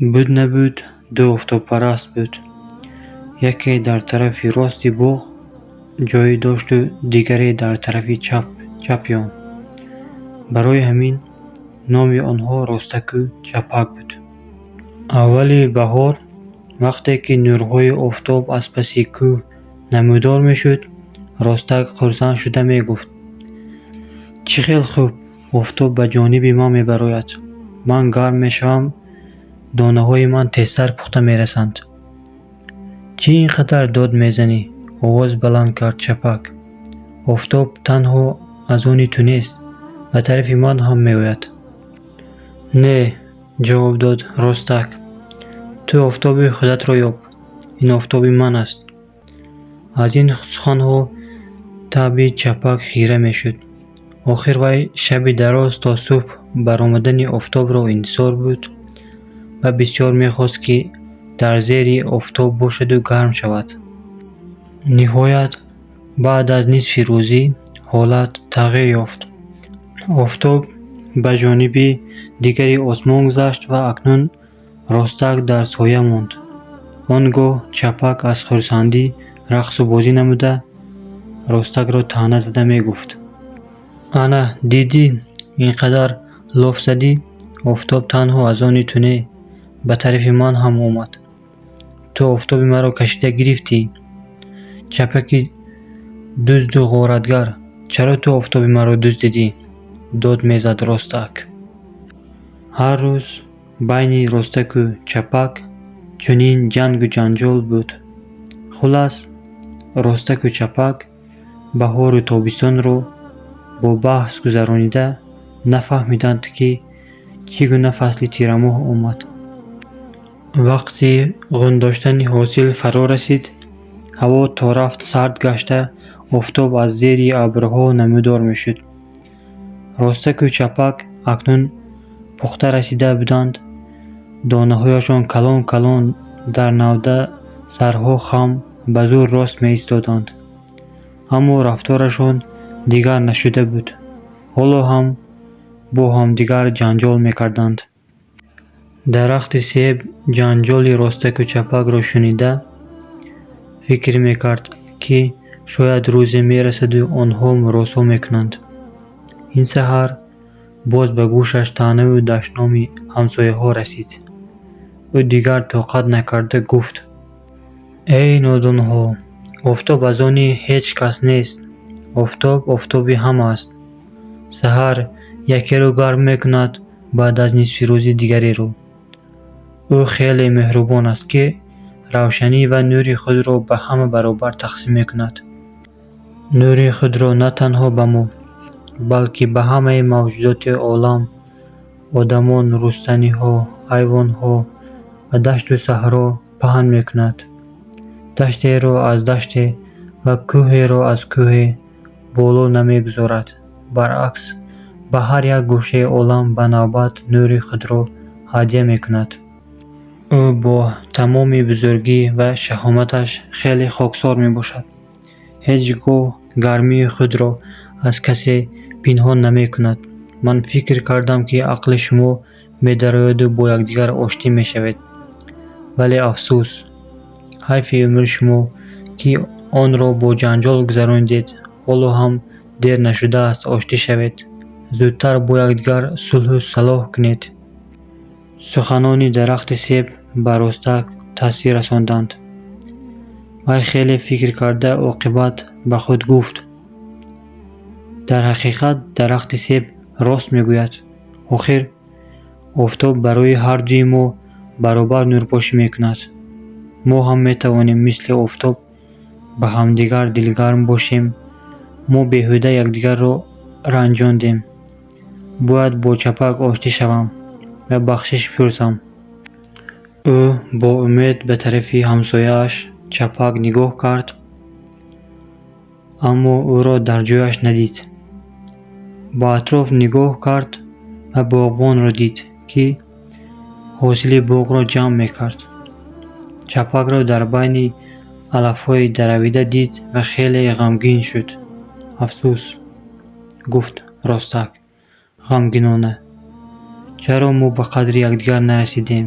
Буд набуд, ду офтобпараст буд. Яке дар тарафи рости боғ ҷой дошту дигаре дар тарафи чапи он. Барои ҳамин номи онҳо Ростаку Чапак буд. Аввали баҳор, вақте ки нурҳои офтоб аз паси кӯҳ намудор мешуд, Ростак хурсанд шуда мегуфт: «Чӣ хел хуб, офтоб ба ҷониби ман мебарояд. Ман гарм мешавам, донаҳои ман тезтар пухта мерасанд». «Чӣ ин қадар дод мезанӣ?» — овоз баланд кард Чапак. «Офтоб танҳо аз они ту нест, ба тарафи ман ҳам меояд». «Не, — ҷавоб дод Ростак, — ту офтоби худатро ёб, ин офтоби ман аст». Аз ин суханҳо таъби Чапак хира мешуд. Охир вай шаби дароз то субҳ баромадани офтобро интизор буд ва бисёр мехост, ки дар зери офтоб бошаду гарм шавад. Ниҳоят, баъд аз нисфи рӯзӣ ҳолат тағйир ёфт. Офтоб ба ҷониби дигари осмон гузашт ва акнун Ростак дар соя монд. Он гоҳ Чапак аз хурсандӣ рақсу бозӣ намуда, Ростакро таъна зада мегуфт: «Ана, дидӣ, ин қадар лоф задӣ, офтоб танҳо аз они ту не, ба тарафи ман ҳам омад. Ту офтоби маро кашида гирифтӣ. Чапаки дузду ғоратгар, чаро ту офтоби маро дуздидӣ?» — дод мезад Ростак. Ҳар рӯз байни Ростаку Чапак чунин ҷангу ҷанҷол буд. Хулас, Ростаку Чапак баҳору тобистонро бо баҳс гузаронида, нафаҳмиданд, ки чӣ гуна фасли тирамоҳ омад. Вақти ғундоштани ҳосил фаро расид, ҳаво торафт сард гашта, офтоб аз зери абрҳо намудор мешуд. Ростаку Чапак акнун пухта расида буданд. Донаҳояшон калон калон дар навда, сарҳо хам, ба зӯр рост меистоданд. Аммо рафторашон дигар нашуда буд. Ҳоло ҳам бо ҳамдигар ҷанҷол мекарданд. Дарахти себ ҷанҷоли Ростаку Чапакро шунида, фикр мекард, ки шояд рӯзе мерасаду онҳо муросо мекунанд. Ин саҳар боз ба гӯшаш таънаву дашноми ҳамсояҳо расид. Ӯ дигар тоқат накарда гуфт: «Эй нодонҳо, офтоб аз они ҳеҷ кас нест. Офтоб офтоби ҳама аст. Саҳар якеро гарм мекунад, баъд аз нисфирӯзӣ дигареро. Ӯ хеле меҳрубон аст, ки равшанӣ ва нури худро ба ҳама баробар тақсим мекунад. Нури худро на танҳо ба мо, балки ба ҳамаи мавҷудоти олам: одамон, рустаниҳо, ҳайвонҳо ва дашту саҳро паҳн мекунад. Даштеро аз даште ва кӯҳеро аз кӯҳе боло намегузорад. Баръакс, ба ҳар як гӯшаи олам ба навбат нури худро ҳадя мекунад. Ӯ бо тамоми бузургӣ ва шаҳоматаш хеле хоксор мебошад. Ҳеҷ гоҳ гармии худро аз касе пинҳон намекунад. Ман фикр кардам, ки ақли шумо медарояду бо якдигар оштӣ мешавед. Вале афсӯс, ҳайфи умри шумо, ки онро бо ҷанҷол гузаронидед. Ҳоло ҳам дер нашудааст, оштӣ шавед. Зудтар бо якдигар сулҳу салоҳ кунед». Суханони дарахти себ ба Ростак таъсир расонданд. Вай хеле фикр карда, оқибат ба худ гуфт: «Дар ҳақиқат дарахти себ рост мегӯяд. Охир офтоб барои ҳардуи мо баробар нурпошӣ мекунад. Мо ҳам метавонем мисли офтоб ба ҳамдигар дилгарм бошем. Мо беҳуда якдигарро ранҷондем. Бояд бо Чапак оштӣ шавам ва бахшиш пурсам». Ӯ бо умед ба тарафи ҳамсояаш Чапак нигоҳ кард, аммо ӯро дар ҷояш надид. Ба атроф нигоҳ кард ва боғбонро дид, ки ҳосили боғро ҷамъ мекард. Чапакро дар байни алафҳои даравида дид ва хеле ғамгин шуд. «Афсӯс, — гуфт Ростак ғамгинона, — чаро мо ба қадри якдигар нарасидем?»